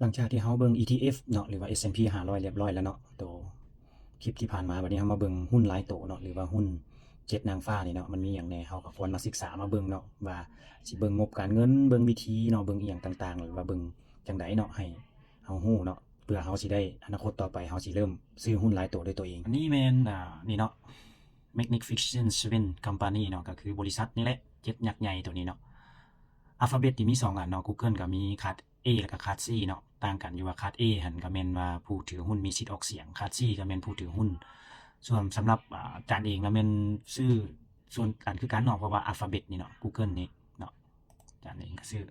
ຫຼັງຈາກທີ່ເຮົາເບິ່ງ ອີ ທີ ເອັຟ ເນາະ ຫຼືວ່າ ເອສ ແອນ ພີ ຫ້າຮ້ອຍ ຮຽບຮ້ອຍແລ້ວເນາະ ໂຕຄລິບທີ່ຜ່ານມາ, ບັດນີ້ເຮົາມາເບິ່ງຫຸ້ນຫຼາຍໂຕເນາະ ຫຼືວ່າຫຸ້ນເຈັດນາງຟ້ານີ້ເນາະ ມັນມີຫຍັງແດ່ ເຮົາກໍຄວນມາສຶກສາມາເບິ່ງເນາະ ວ່າຊິເບິ່ງງົບການເງິນ ເບິ່ງວິທີເນາະ ເບິ່ງອີ່ຫຍັງຕ່າງໆ ຫຼືວ່າເບິ່ງຈັ່ງໃດເນາະ ໃຫ້ເຮົາຮູ້ເນາະ ເພື່ອເຮົາຊິໄດ້ ອະນາຄົດຕໍ່ໄປເຮົາຊິເລີ່ມຊື້ຫຸ້ນຫຼາຍໂຕດ້ວຍຕົວເອງ. ອັນນີ້ແມ່ນ ອ່າ ນີ້ເນາະ Magnificent Seven Company ເນາະ ກໍຄືບໍລິສັດນີ້ແຫຼະ ເຈັດຍັກໃຫຍ່ໂຕນີ້ເນາະ. Alphabet ນີ້ມີສອງອັນເນາະ Google ກໍມີ Class A ແລ້ວກໍ Class C ເນາະ ຕ່າງກັນຢູ່ວ່າ Class A ຫັ້ນກໍແມ່ນວ່າຜູ້ຖືຫຸ້ນມີສິດອອກສຽງ Class C ກໍແມ່ນຜູ້ຖືຫຸ້ນ. ສ່ວນສຳລັບ ອາ ຈານເອງກໍແມ່ນຊື້ສ່ວນກັນຄືກັນເນາະ ເພາະວ່າ Alphabet ນີ້ເນາະ Google ນີ້ເນາະ ຈານເອງກໍຊື້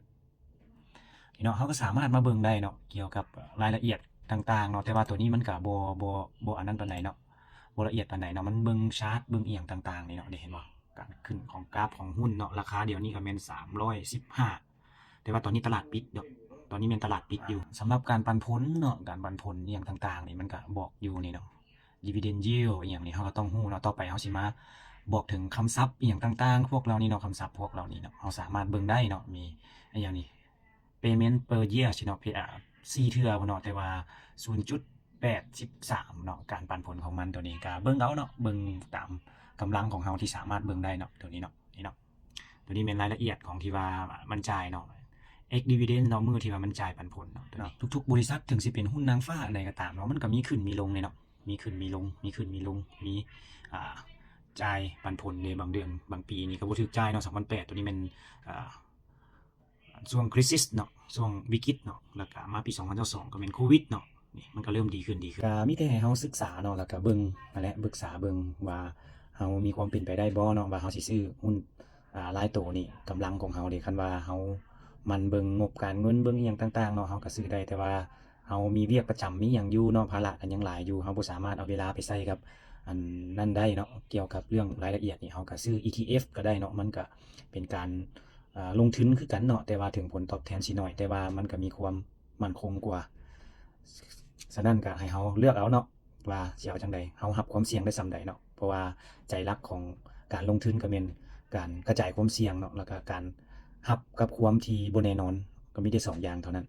ນີ້ເນາະ ເຮົາກໍສາມາດມາເບິ່ງໄດ້ເນາະ ກ່ຽວກັບ ເອີ ລາຍລະອຽດຕ່າງໆເນາະ ແຕ່ວ່າໂຕນີ້ມັນກໍບໍ່ ບໍ່ ບໍ່ອັນນັ້ນປານໃດເນາະ ບໍ່ລະອຽດປານໃດເນາະ ມັນເບິ່ງຊາດ ເບິ່ງອີ່ຫຍັງຕ່າງໆນີ້ເນາະ ເດ້ເຫັນບໍ່ ການຂຶ້ນຂອງກາຟຂອງຫຸ້ນເນາະ ລາຄາດຽວນີ້ກໍແມ່ນສາມຮ້ອຍສິບຫ້າ ແຕ່ວ່າຕອນນີ້ຕະຫຼາດປິດເນາະ ຕອນນີ້ແມ່ນຕະຫຼາດປິດຢູ່. ສຳລັບການປັນຜົນເນາະ ການປັນຜົນອີ່ຫຍັງຕ່າງໆນີ້ ມັນກໍບອກຢູ່ນີ້ເນາະ dividend yield ອີ່ຫຍັງນີ້ ເຮົາກໍຕ້ອງຮູ້ເນາະ. ຕໍ່ໄປເຮົາຊິມາບອກເຖິງຄຳສັບອີ່ຫຍັງຕ່າງໆ ພວກເຫຼົ່ານີ້ເນາະ ຄຳສັບພວກເຫຼົ່ານີ້ເນາະ ເຮົາສາມາດເບິ່ງໄດ້ເນາະ ມີອີ່ຫຍັງນີ້ payment per year ຊີ້ເນາະ ເພ ອາ ສີ່ເທື່ອພຸ້ນເນາະ ແຕ່ວ່າສູນຈຸດແປດສິບສາມເນາະ ການປັນຜົນຂອງມັນໂຕນີ້ ກໍເບິ່ງເອົາເນາະ ເບິ່ງຕາມກຳລັງຂອງເຮົາທີ່ສາມາດເບິ່ງໄດ້ເນາະ ໂຕນີ້ເນາະ ນີ້ເນາະ ໂຕນີ້ແມ່ນລາຍລະອຽດຂອງທີ່ວ່າມັນຈ່າຍເນາະ ex dividend ເນາະ ມື້ທີ່ວ່າມັນຈ່າຍປັນຜົນເນາະ ໂຕນີ້. ທຸກໆບໍລິສັດ ເຖິງຊິເປັນຫຸ້ນນາງຟ້າອັນໃດກໍຕາມເນາະ ມັນກໍມີຂຶ້ນມີລົງເດ້ເນາະ ມີຂຶ້ນມີລົງ ມີຂຶ້ນມີລົງ ມີ ອ່າ ຈ່າຍປັນຜົນເດ້ ບາງເດືອນ ບາງປີນີ້ກໍບໍ່ຖືກຈ່າຍເນາະ ສອງພັນແປດ ໂຕນີ້ແມ່ນ ອ່າ ຊ່ວງ crisis ເນາະ ຊ່ວງວິກິດເນາະ ແລ້ວກະມາປີສອງພັນຊາວສອງ ກໍແມ່ນໂຄວິດເນາະ ນີ້ມັນກໍເລີ່ມດີຂຶ້ນ ດີຂຶ້ນ ກໍມີແຕ່ໃຫ້ເຮົາສຶກສາເນາະ ແລ້ວກະເບິ່ງຫັ້ນແຫຼະ ປຶກສາເບິ່ງວ່າເຮົາມີຄວາມເປັນໄປໄດ້ບໍ່ເນາະ ວ່າເຮົາຊິຊື້ຫຸ້ນ ອາ ຫຼາຍໂຕນີ້ ກຳລັງຂອງເຮົາເດ້ ຄັນວ່າເຮົາໝັ່ນເບິ່ງງົບການເງິນ ເບິ່ງອີ່ຫຍັງຕ່າງໆເນາະ ເຮົາກໍຊື້ໄດ້ ແຕ່ວ່າເຮົາມີວຽກປະຈຳ ມີຫຍັງຢູ່ເນາະ ພາລະກໍຍັງຫຼາຍຢູ່ ເຮົາບໍ່ສາມາດເອົາເວລາໄປໃສ່ກັບອັນນັ້ນໄດ້ເນາະ. ກ່ຽວກັບເລື່ອງລາຍລະອຽດນີ້ ເຮົາກໍຊື້ ອີ ທີ ເອັຟ ກໍໄດ້ເນາະ ມັນກໍເປັນການ ອາ ລົງທຶນຄືກັນເນາະ ແຕ່ວ່າເຖິງຜົນຕອບແທນຊິໜ້ອຍ ແຕ່ວ່າມັນກໍມີຄວາມໝັ້ນຄົງກວ່າ. ສະນັ້ນກໍໃຫ້ເຮົາເລືອກເອົາເນາະ ວ່າຊິເອົາຈັ່ງໃດ ເຮົາຮັບຄວາມສ່ຽງໄດ້ສ່ຳໃດເນາະ ເພາະວ່າໃຈຫຼັກຂອງການລົງທຶນກໍແມ່ນການກະຈາຍຄວາມສ່ຽງເນາະ ແລ້ວກໍການຮັບກັບຄວາມທີ່ບໍ່ແນ່ນອນ ກໍມີແຕ່ສອງຢ່າງເທົ່ານັ້ນ.